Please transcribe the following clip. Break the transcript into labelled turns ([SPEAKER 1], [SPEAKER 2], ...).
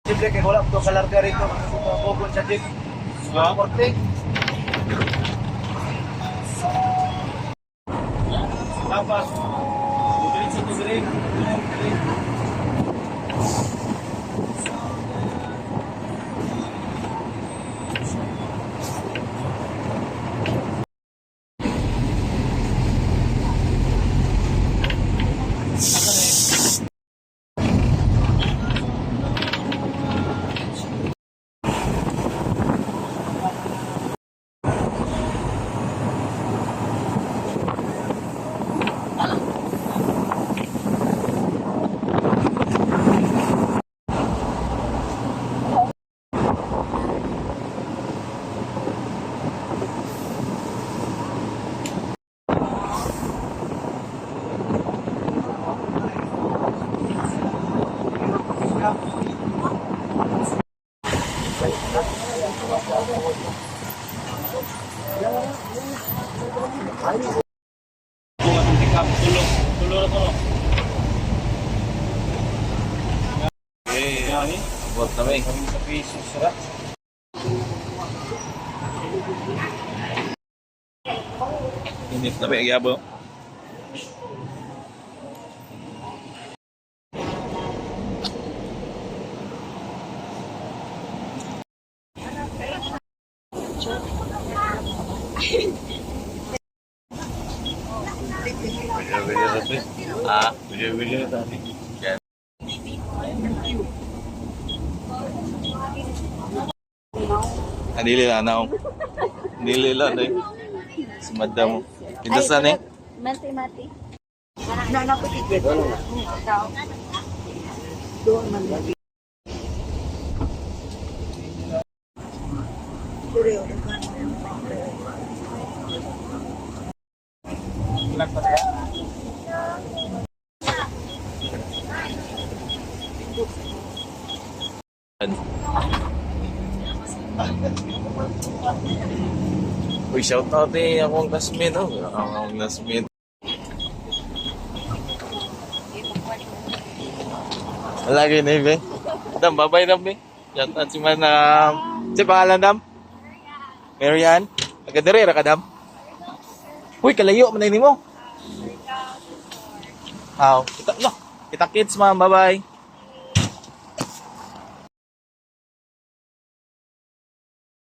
[SPEAKER 1] Simple kay wala to kalarga rito. Bugon sa jeep.
[SPEAKER 2] Ha?
[SPEAKER 1] Korte.
[SPEAKER 2] Tapos, diretso to dire. Dire. Bunga itong pick up. Tulo. Tulo na to, no?
[SPEAKER 3] Okay,
[SPEAKER 2] Yan, eh.
[SPEAKER 3] abot na mi.
[SPEAKER 2] Kami sa pesos, ra.
[SPEAKER 3] Init na mi gyabo. Ah,
[SPEAKER 2] Video-video na tayo.
[SPEAKER 3] Yan. Ah, dili lang na. Dili lang eh. Si madam. Pindasan eh.
[SPEAKER 4] Mati, mati.
[SPEAKER 3] Uy, shout out eh. Akong classmate oh. Akong classmate. Lagi na eh, Dam, babay dam eh. Shout out si Manam. Si pangalan dam? Marian. Taga dere ra ka dam? Uy, kalayo man na mo. Aw, kita no. Kita kids ma'am, bye-bye.